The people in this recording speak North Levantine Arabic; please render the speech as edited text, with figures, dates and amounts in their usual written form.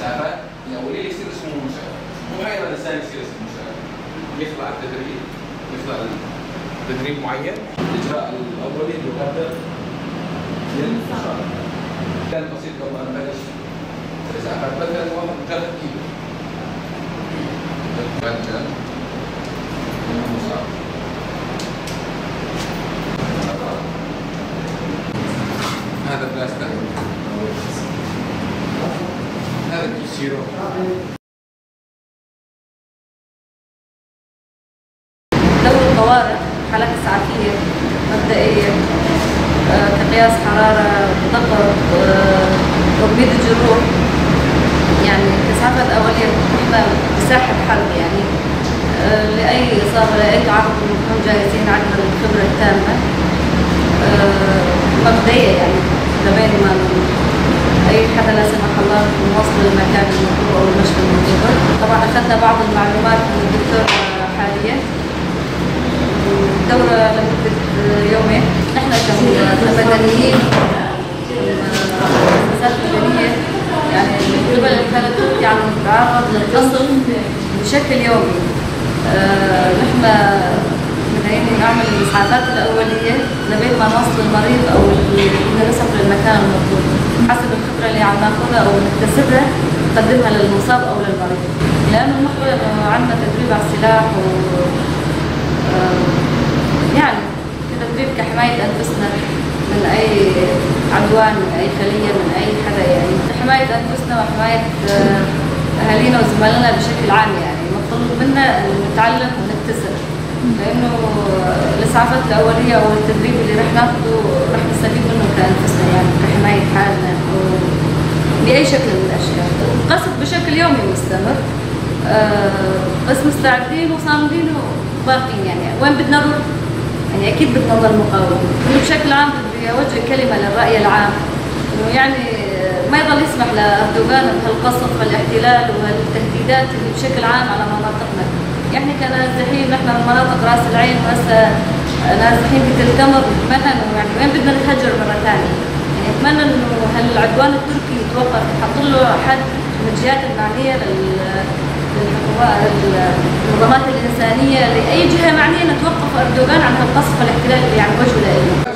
الاسعافات الاولية اللي يصير اسمه مسعف، مو حيلا انسان يصير اسمه مسعف، يخضع التدريب، يخضع تدريب معين، الاجراء الاولي اللي يقدم للمصاب. كان بسيط قبل ما نبلش الاسعافات، مثلا واحد مجرد ايده. يقدم للمصاب. هذا بلاستر، هذا كيسيرو. دور الطوارئ، حالات إسعافية مبدئية، كقياس حرارة، ضغط، تضميد الجروح، يعني الإسعافات الأولية. نحن بساحة حرب، يعني لأي إصابة لأي تعرض نكون جاهزين، عندنا الخبرة التامة مبدئية، يعني لبين ما أي حدا لا سمح الله نوصل للمكان المطلوب أو المشفى المطلوب. طبعا أخذنا بعض المعلومات من الدكتور حاليا، الدورة لمدة يومين. نحن كمدنيين مؤسسات مدنية، يعني من قبل الاتحاد التركي عم نتعرض للقصف بشكل يومي. نحن مدنيين نعمل الإسعافات الأولية لبين ما نوصل المريض أو نسافر للمكان المطلوب، حسب الخبرة اللي عم ناخذها أو نكتسبها نقدمها للمصاب أو للمريض. لأنه نحن عندنا تدريب على السلاح و يعني تدريب كحماية أنفسنا من أي عدوان، من أي خلية، من أي حدا، يعني حماية أنفسنا وحماية أهالينا وزملائنا بشكل عام. يعني مطلوب منا نتعلم ونكتسب، لأنه الإسعافات الأولية أو التدريب اللي رح ناخده رح نستفيد منه كأنفسنا، يعني كحماية حالنا بأي شكل من الأشكال. القصف بشكل يومي مستمر، بس مستعدين وصامدين وباقين. يعني وين بدنا نروح؟ يعني أكيد بدنا نضل مقاومة. بشكل عام بدي أوجه كلمة للرأي العام، إنه يعني ما يضل يسمح لأردوغان بهالقصف والاحتلال وهالتهديدات اللي بشكل عام على مناطقنا. يعني كنازحين نحن من مناطق راس العين، وهسه نازحين بتل تمر، بتمنى انه يعني وين بدنا نتهجر مرة ثانية؟ يعني اتمنى انه هالعدوان التركي يتوقف، يحط له حد من الجهات المعنية، للحكومات، للمنظمات الانسانية، لاي جهة معنية نتوقف اردوغان عن هالقصف والاحتلال اللي عم يوجهه لنا.